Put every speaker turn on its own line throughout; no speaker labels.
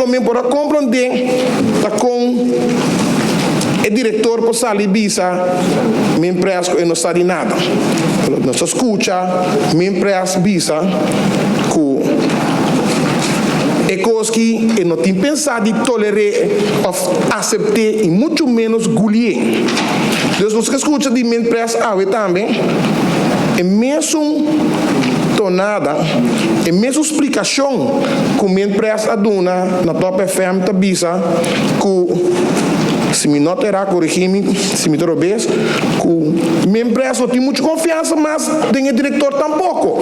lo mi por a komprondé ta kon e direktor por sali bisa MinPres ku e no sa di nada. Pero nos a skucha MinPres bisa ku e kos ki e no tin pensá di toler'é òf asept'é i muchu ménos gulié. Dus nos ke skucha di MinPres awe tambe e mesun tonada, e mesun splikashon ku MinPres a duna na Top FM ta bisa ku, si mi no ta erá, korigí mi si mi ta robes, ku MinPres no tin muchu konfiansa mas den e direktor tampoko,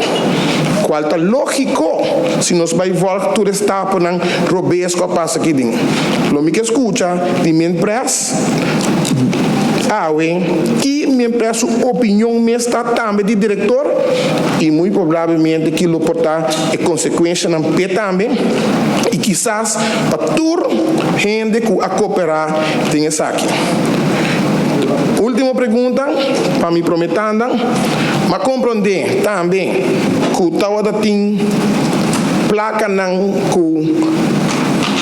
kual ta lógiko si nos bai vòlg tur e staponan robes ku a pasa aki den. Lo mi ke skucha di MinPres. Awe, ki mientras su opinion mes ta tambe di director y muy probablemente ki lo por ta e consecuencianan p'e tambe y kisas pa tur hende cu a coopera den esaki. Ultimo pregunta pa mi prome tanda, M'a comprende tambe cu tawata tin placanan cu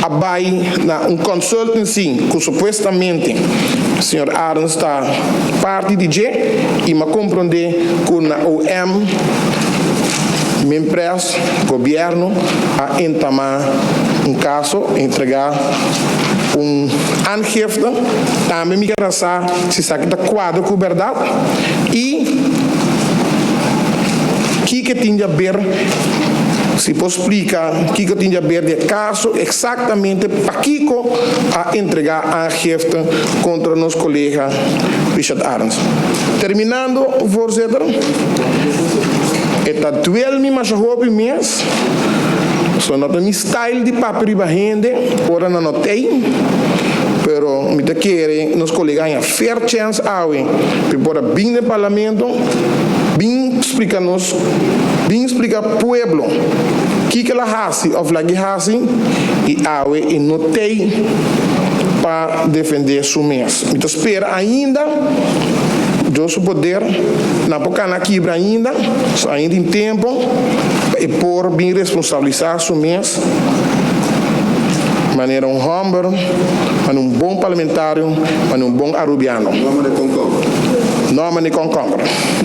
a bai na un consultancy cu supuestamente señor Arends ta parti di dje y m'a comprende cu na OM Minpres, gobierno, a entama un caso, entrega un aangifte. Tambe mi kier a sa si esaki ta cuadra cu berdad y kiko tin di haber. Si por splika kiko tin di haber di e kaso eksaktamente pakiko a entregá aangifte kontra nos kolega Richard Arends. Terminando, voorzitter, e ta duel mi masha hopi mes, so no ta mi style di papia riba hende ora nan no t'ei, pero mi ta kere nos kolega haña fair chance awe pi por a bin den parlamento bin splika nos. Bin splika pueblo kiko el a hasi of lag'i hasi i awe e no tei pa defende su mes. Mi ta spera ainda Dios su poder nan por kana kibra ainda, so ainda tin tempo pa e por bin responsabilisa su mes manera un homber, manera un bon parlamentario, manera un bon Arubiano.
No mane konkomber.
No mane konkomber.